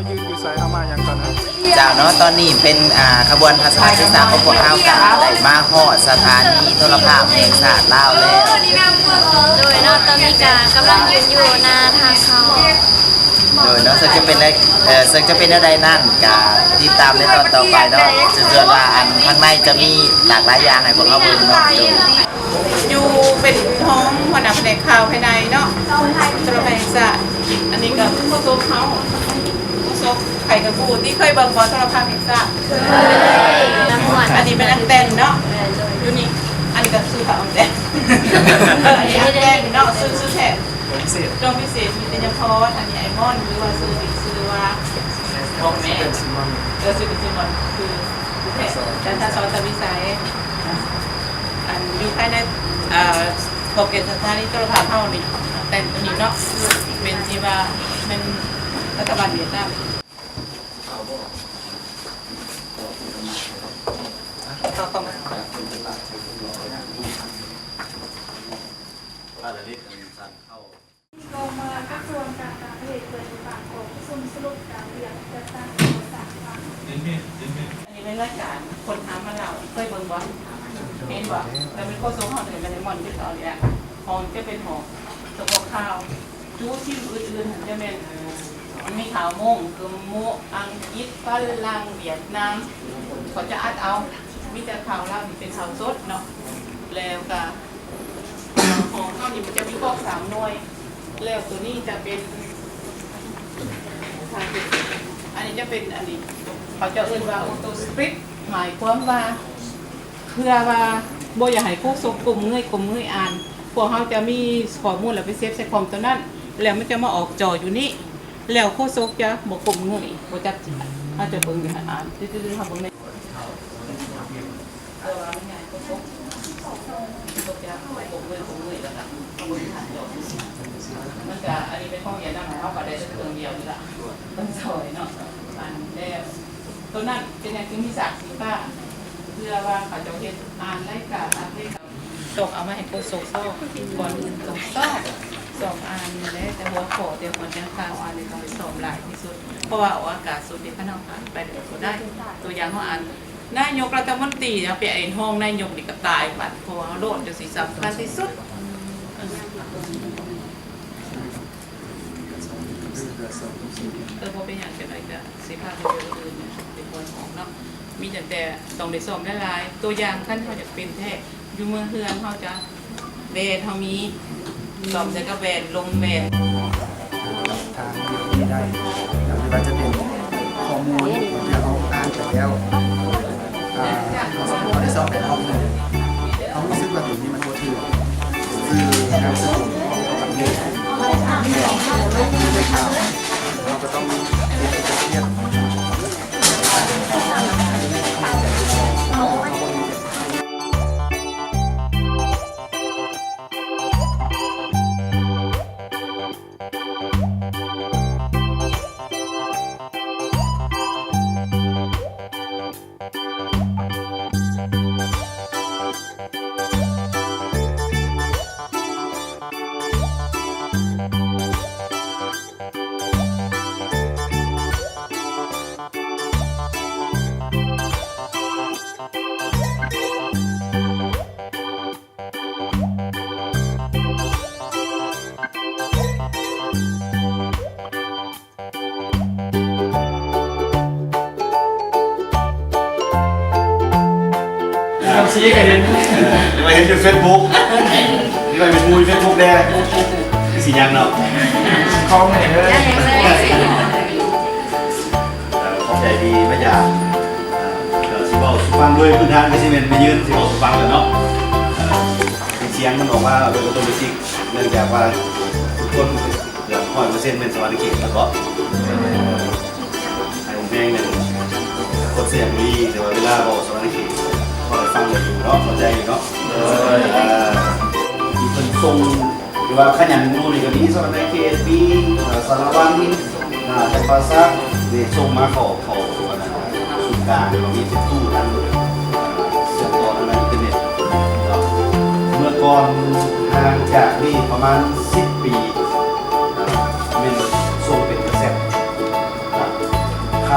ຢືນຢູ່ໃສ ເຮົາມາຫຍັງຕອນນັ້ນ? ເຈົ້າເນາະ ຕອນນີ້ເປັນ ອ່າ ຂະບວນພັດສະມາທິດສາມຂອງພວກເຮົາກະໄດ້ມາຮອດສະຖານີໂທລະພາບແຫ່ງຊາດລາວແລ້ວ. ໂດຍເນາະ ຕອນນີ້ກະກຳລັງຢືນຢູ່ໜ້າທາງເຂົ້າ. ໂດຍເນາະ ເຊິ່ງຈະເປັນ ເອີ ເຊິ່ງຈະເປັນແນວໃດນັ້ນ ກະຕິດຕາມໃນຕອນຕໍ່ໄປເນາະ. ເຊື່ອວ່າອັນ ທາງໃນຈະມີຫຼາກຫຼາຍຢ່າງໃຫ້ພວກເຮົາເບິ່ງເນາະ. ໂດຍ ຢູ່ເປັນຮອງຫົວໜ້າພະແນກຂ່າວພາຍໃນເນາະ ໂທລະພາບແຫ່ງຊາດ. ອັນນີ້ກະໂຄສົກເຮົາ ໂຄສົກ ໃຜກະຮູ້ຕິ ເຄີຍເບິ່ງບໍ່ໂທລະພາບແຫ່ງຊາດ? ເຄີຍ. ອັນນີ້ແມ່ນນາງແຕນເນາະ ຢູ່ນີ້. ອັນນີ້ກະຊື່ພະອອງແຕນ ອັນນີ້ນາງແຕນເນາະ ຊື່ ຊື່ແທ້ ດວງພິເສດ ດວງພິເສດ ມີແຕ່ຍາພໍ ອັນນີ້ອ້າຍມ່ອນ ຫຼືວ່າຊື່ຈິງຊື່ວ່າ ບອກແມ່ ເອີ ຊື່ເປັນຊີມອນ ຄື ຊື່ແທ້ ຈັນທະສອນ ຕາວິໄສ. ອັນຢູ່ພາຍໃນ ເອີ ຂອບເຂດສະຖານີໂທລະພາບເຮົານີ້ ແຕ່ງຕົວນີ້ເນາະ ເປັນທີ່ວ່າແມ່ນລັດຖະບານຫວຽດນາມ. ອັນນີ້ແມ່ນລາຍການຄົ້ນຫາມາລາວ ເຄີຍເບິ່ງບໍ່? ເຫັນບໍ່? ແຕ່ແມ່ນໂຄສົກເຮົານີ້ແມ່ນໄດມອນຄືເກົ່ານີ້ລະ. ຫ້ອງຈະເປັນຫ້ອງສະເພາະຂ່າວ ຈຸທີ່ອື່ນໆ ຈະແມ່ນ ມັນມີຂ່າວໂມງ ຄືໂມ ອັງກິດ ຝຣັ່ງ ຫວຽດນາມ ເຂົາຈະອັດເອົາ ມີແຕ່ຂ່າວລາວທີ່ເປັນຂ່າວສົດເນາະ. ແລ້ວກະ ຫ້ອງເຮົານີ້ມັນຈະມີກ້ອງສາມໜ່ວຍ ແລ້ວໂຕນີ້ຈະເປັນ ອັນນີ້ຈະເປັນ ອັນນີ້ເຂົາເຈົ້າເອີ້ນວ່າ Auto Script ໝາຍຄວາມວ່າ ເພື່ອວ່າບໍ່ຢາກໃຫ້ໂຄສົກກົ້ມເງີຍ ກົ້ມເງີຍອ່ານ ພວກເຮົາຈະມີຂໍ້ມູນແລ້ວໄປເຊບໃສ່ຄອມໂຕນັ້ນ ແລ້ວມັນຈະມາອອກຈໍຢູ່ນີ້ ແລ້ວໂຄສົກຈະບໍ່ກົ້ມເງີຍ ບໍ່ຈັບຈີນ ເຮົາຈະເບິ່ງຢູ່ຫັ້ນ ອ່ານ ເຮົາເບິ່ງໃນ ເພື່ອວ່າມັນງ່າຍກວ່າປົກ ປົກຢາປົກເມື່ອຍ ປົກເມື່ອຍແລ້ວກະເອົາລົງຖານດອກ. ມັນກະ ອັນນີ້ເປັນຂອງຫວຽດນາມ ເຮົາກະໄດ້ແຕ່ເຄື່ອງດຽວນີ້ລະ ເພິ່ນຊ່ອຍເນາະ. ອັນແລ້ວໂຕນັ້ນເປັນຫຍັງຈຶ່ງມີສາກສີຟ້າ? ເພື່ອວ່າເຂົາເຈົ້າເຮັດອ່ານລາຍການອັດເດດ ຕ້ອງເອົາມາໃຫ້ໂຄສົກຊອກ ກ່ອນອື່ນຕ້ອງຊອກ ຊອກອ່ານແຫຼະ ແຕ່ຫົວຂໍ້ ແຕ່ຫົວເນື້ອຂ່າວອ່ານນີ້ຕ້ອງໄດ້ຊອກຫຼາຍທີ່ສຸດ ເພາະວ່າອອກອາກາດສົດນີ້ ຄັນເຮົາອ່ານໄປແລ້ວກໍໄດ້ ຕົວຢ່າງເຮົາອ່ານ ນາຍົກລັດຖະມົນຕີ ເຮົາໄປອ່ານຮອງນາຍົກນີ້ກໍຕາຍບັດ ເພາະວ່າເຮົາໂລດຈັ່ງຊີ້ສຳຄັນທີ່ສຸດ. ເອີ ບໍ່ເປັນຫຍັງ ຈັກໜ້ອຍກະຊິພາໄປເບິ່ງອື່ນເປັນບ່ອນຂອງເນາະ ມີຕັ້ງແຕ່ຕ້ອງໄດ້ຊ້ອມຫຼາຍໆ ຕົວຢ່າງ ຄັນເຮົາຢາກເປັນແທ້ ຢູ່ເມືອງເຮືອນເຮົາຈະ ແບນເຮົາມີ ສອບໃສ່ກັບແບນ ລົມແບນ ທາງເດີນນີ້ໄດ້ ຫຼືວ່າຈະເປັນຂໍ້ມູນທີ່ເຮົາອ່ານໄປແລ້ວ ອ່າ ເຮົາໄດ້ສອບໄປຮອບໜຶ່ງ ເຮົາຮູ້ສຶກວ່າໂຕນີ້ມັນບໍ່ຖືກ ຊື່ນາມສະກຸນຂອງປະເທດ ເຮົາກໍຕ້ອງມີ ເອີ ວ່າເຫັນຢູ່ເຟສບຸກ ວ່າເປັນໝູ່ເຟສບຸກແດ່ ຄືຊິຍັງເນາະ ຂອງແມ່ເອີຍ. ເອີ ຂອບໃຈທີ່ມາຢາມ ເອີ ຊິເວົ້າສູ່ຟັງ ໂດຍພື້ນຖານກໍຊິແມ່ນແມ່ຍືນຊິເວົ້າສູ່ຟັງແຫຼະເນາະ. ເອີ ສຽງມັນອອກມາໂດຍອັດຕະໂນມັດ ເນື່ອງຈາກວ່າທຸກຄົນເກືອບຮ້ອຍເປີເຊັນແມ່ນສະຫວັນນະເຂດແລ້ວເນາະ. ໃຫ້ແມ່ງໜຶ່ງຄົນໄຊຍະບູລີ ແຕ່ວ່າເວລາເວົ້າສະຫວັນນະເຂດ ເວົ້າໃຫ້ຟັງໄດ້ຢູ່ເນາະ ເຂົ້າໃຈຢູ່ເນາະ. ເອີ ທີ່ເພິ່ນສົ່ງ ຫຼືວ່າຂະຫຍັນຢູ່ນີ້ກໍມີສະຫວັນນະເຂດ ມີ ເອີ ສາລະວັນ ເອີ ຈຳປາສັກ ນີ້ສົ່ງມາເຂົ້າ ເຂົ້າ ເຂົ້າສູນກາງ ແລ້ວກໍມີເຈັດຕູ້ທາງ ເອີ ເຊື່ອມຕໍ່ທາງດ້ານອິນເຕີເນັດເນາະ. ເມື່ອກ່ອນຫ່າງຈາກນີ້ປະມານສິບປີ ເອີ ແມ່ນສົ່ງເປັນກະແຊັດ ເອີ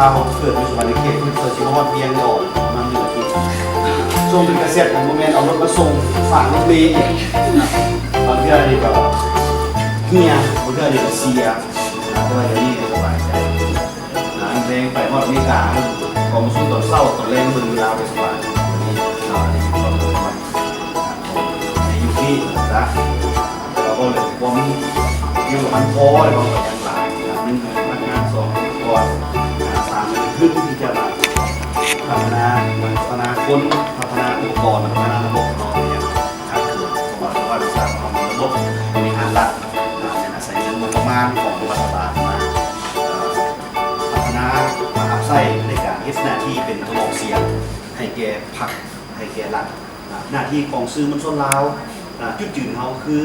ເຮົາເກີດຢູ່ສະຫວັນນະເຂດ ເພິ່ນເຄີຍຊິມາຮອດວຽງດອນປະມານໜຶ່ງອາທິດ. ຊ່ວງເປັນກະເສດນັ້ນບໍ່ແມ່ນເອົາລົດມາສົ່ງຝາກລົດເມອີກ, ບາງເທື່ອນີ້ກໍເຫື່ອ, ບາງເທື່ອນີ້ກໍເສຍ, ແຕ່ວ່າດຽວນີ້ສະບາຍໃຈ. ແລງໄປຮອດອາເມລິກາ ກອງປະຊຸມຕອນເຊົ້າ ຕອນແລງເບິ່ງເວລາໄປສະບາຍ. ອັນນີ້ ອັນນີ້ເປັນຄວາມສາມາດ ໃນຍຸກນີ້ນະ ແລ້ວກໍເລື່ອງຄວາມຢູ່ທັນພໍ ແລ້ວກໍຫຍັງຫຼາຍນະ ໜຶ່ງພະນັກງານ ສອງພະນັກງານ ສາມເປັນທຶນທີ່ຈະມາພັດທະນາ ພັດທະນາຄົນ ພັດທະນາອຸປະກອນ ພັດທະນາລະບົບຂອງເຮົາ ເປັນຫຍັງຄັກຂຶ້ນ ເພາະວ່າ ເພາະວ່າວິຊາຂອງເຮົາເປັນລະບົບບໍລິຫານລັດ ແມ່ນອາໄສເງິນງົບປະມານຂອງລັດຖະບານມາ ເອີ ພັດທະນາ ມາຮັບໃຊ້ໃນການເຮັດໜ້າທີ່ເປັນກະບອກສຽງໃຫ້ແກ່ພັກ ໃຫ້ແກ່ລັດ. ອາ ໜ້າທີ່ຂອງສື່ມວນຊົນລາວ ອາ ຈຸດຢືນເຮົາຄື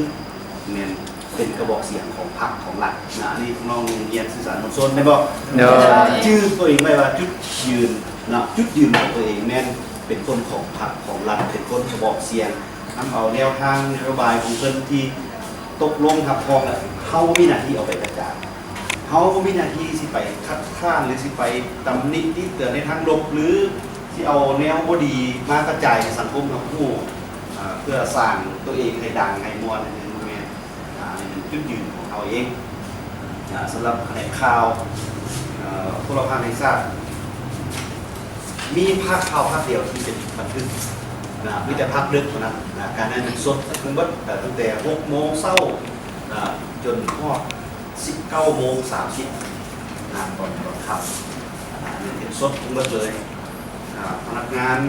ແມ່ນເປັນກະບອກສຽງຂອງພັກຂອງລັດນະ. ອັນນີ້ນ້ອງຮຽນສື່ສານມວນຊົນແມ່ນບໍ່? ໂດຍ. ຈື່ຕົວເອງໄວ້ວ່າຈຸດຢືນນະ ຈຸດຢືນຂອງຕົວເອງແມ່ນເປັນຄົນຂອງພັກຂອງລັດ ເປັນຄົນກະບອກສຽງ ນຳເອົາແນວທາງນະໂຍບາຍຂອງເພິ່ນທີ່ຕົກລົງຮັບຮອງແລ້ວ ເຮົາບໍ່ມີໜ້າທີ່ເອົາໄປກະຈາຍ. ເຮົາບໍ່ມີໜ້າທີ່ຊິໄປຄັດຄ້ານ ຫຼື ຊິໄປຕຳໜິຕິເຕືອນໃນທາງລົບ ຫຼື ຊິເອົາແນວບໍ່ດີມາກະຈາຍໃຫ້ສັງຄົມຮັບຮູ້ ເພື່ອສ້າງຕົວເອງໃຫ້ດັງໃຫ້ມ່ວນ ອັນນີ້ບໍ່ແມ່ນ. ອັນນີ້ເປັນຈຸດຢືນຂອງເຮົາເອງ. ສຳລັບຖະແຫຼງຂ່າວ ໂທລະພາບແຫ່ງຊາດ ມີພາກຂ່າວພາກດຽວທີ່ເປັນບັນທຶກ ນະ ມີແຕ່ພາກດຶກເທົ່ານັ້ນນະ. ການນັ້ນສົດທັງໝົດ ເອີ ຕັ້ງແຕ່ຫົກໂມງເຊົ້າ ນະ ຈົນຮອດສິບເກົ້າໂມງສາມສິບນະ ຕອນ ຕອນຄ່ຳ ນະ ເປັນສົດທັງໝົດເລີຍ. ນະ ພະນັກງານ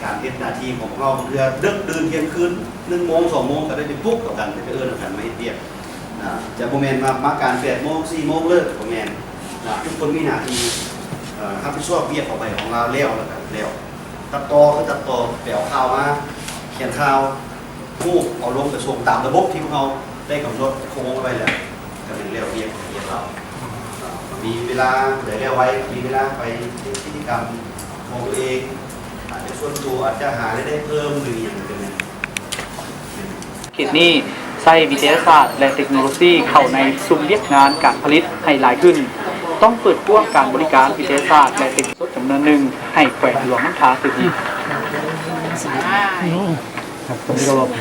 ການເຮັດໜ້າທີ່ຂອງພວກເຮົາ ບາງເທື່ອເດິກດື່ນທ່ຽງຄືນ ໜຶ່ງໂມງ ສອງໂມງ ກໍໄດ້ໄປປຸກເອົາກັນ ໄປເອີ້ນເອົາກັນມາເຮັດວຽກນະ. ຈະບໍ່ແມ່ນວ່າມາການແປດໂມງ ສີ່ໂມງເລີກ ບໍ່ແມ່ນນະ. ທຸກຄົນມີໜ້າທີ່ ເອີ ຮັບຜິດຊອບວຽກຂອງໃຜຂອງລາວແລ້ວ ແລ້ວກໍແລ້ວ. ຕັດຕໍ່ຄືຕັດຕໍ່ ໄປເອົາຂ່າວມາ ຂຽນຂ່າວ ຮູບ ເອົາລົງໄປສົ່ງຕາມລະບົບທີ່ພວກເຮົາໄດ້ກຳນົດໂຄງໄວ້ແລ້ວ ກໍແມ່ນແລ້ວວຽກຂອງວຽກລາວ. ເອີ ມີເວລາ ຜູ້ໃດແລ້ວໄວ ມີເວລາໄປເຮັດກິດຈະກຳຂອງຕົວເອງ ອາດຈະສ່ວນຕົວ ອາດຈະຫາລາຍໄດ້ເພີ່ມ ຫຼື ອີ່ຫຍັງກໍແມ່ນ. ເຂດນີ້ໃຊ້ວິທະຍາສາດ ແລະ ເຕັກໂນໂລຊີເຂົ້າໃນຊຸມວຽກງານການຜະລິດໃຫ້ຫຼາຍຂຶ້ນ, ຕ້ອງເປີດກວ້າງການບໍລິການວິທະຍາສາດ ແລະ ເຕັກໂນໂລຊີສົດຈຳນວນໜຶ່ງໃຫ້ແຂວງຫຼວງນ້ຳທາຕື່ມອີກ.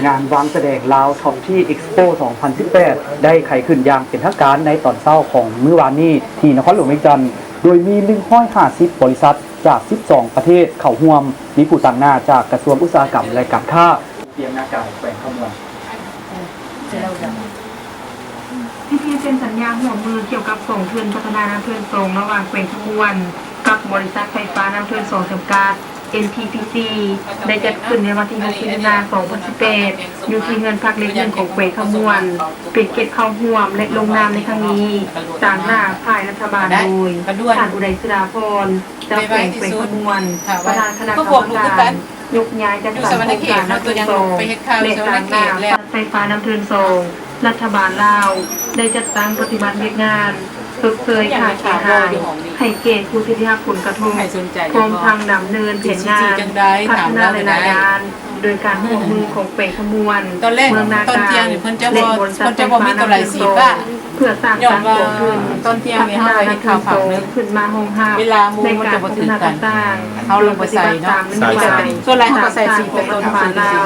ງານວາງສະແດງ Lao Top Tea Expo ສອງພັນສິບແປດ ໄດ້ໄຂຂຶ້ນຢ່າງເປັນທາງການໃນຕອນເຊົ້າຂອງມື້ວານນີ້ ທີ່ນະຄອນຫຼວງວຽງຈັນ ໂດຍມີ ໜຶ່ງຮ້ອຍຫ້າສິບ ບໍລິສັດຈາກ ສິບສອງ ປະເທດເຂົ້າຮ່ວມ, ມີຜູ້ຕາງໜ້າຈາກກະຊວງອຸດສາຫະກຳ ແລະ ການຄ້າ ວຽງນາກາຍ ແຂວງຄຳມ່ວນ. ພິທີເຊັນສັນຍາຮ່ວມມືກ່ຽວກັບກອງທຶນພັດທະນານ້ຳເທີນສອງ ລະຫວ່າງແຂວງຄຳມ່ວນ ກັບບໍລິສັດໄຟຟ້ານ້ຳເທີນສອງ ຈຳກັດ ເອັນທີພີຊີ ໄດ້ຈັດຂຶ້ນໃນວັນທີຫົກ ມິຖຸນາ ສອງພັນສິບແປດ ຢູ່ທີ່ເຮືອນພັກເລກໜຶ່ງຂອງແຂວງຄຳມ່ວນ ເປັນກຽດເຂົ້າຮ່ວມ ແລະ ລົງນາມໃນຄັ້ງນີ້ ຕາງໜ້າຝ່າຍລັດຖະບານໂດຍ ທ່ານ ອຸໄດ ສຸດາພອນ ເຈົ້າແຂວງແຂວງຄຳມ່ວນ, ປະທານຄະນະກຳມະການຍົກຍ້າຍຈັດສັນໂຄງການນ້ຳເທີນສອງ ແລະ ຕາງໜ້າໄຟຟ້ານ້ຳເທີນສອງ ລັດຖະບານລາວໄດ້ຈັດຕັ້ງປະຕິບັດວຽກງານຊົດເຊີຍຄ່າເສຍຫາຍໃຫ້ແກ່ຜູ້ທີ່ໄດ້ຮັບຜົນກະທົບ, ພ້ອມທັງດຳເນີນແຜນງານພັດທະນາຫຼາຍໆດ້ານ ໂດຍການຮ່ວມມືຂອງແຂວງຄຳມ່ວນ, ເມືອງນາກາຍ ແລະ ບໍລິສັດໄຟຟ້ານ້ຳເທີນສອງ ເພື່ອສ້າງຕັ້ງກອງທຶນພັດທະນານ້ຳເທີນສອງຂຶ້ນມາຮອງຮັບໃນການພັດທະນາຕ່າງໆ ໂດຍປະຕິບັດຕາມນະໂຍບາຍ ສາມ ຂອງລັດຖະບານລາວ.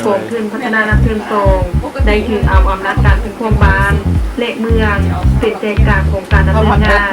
ກອງທຶນພັດທະນານ້ຳເທີນສອງ ໄດ້ຖືເອົາອຳນາດການປົກຄອງບ້ານ ແລະ ເມືອງ ເປັນໃຈກາງຂອງການດຳເນີນງານ.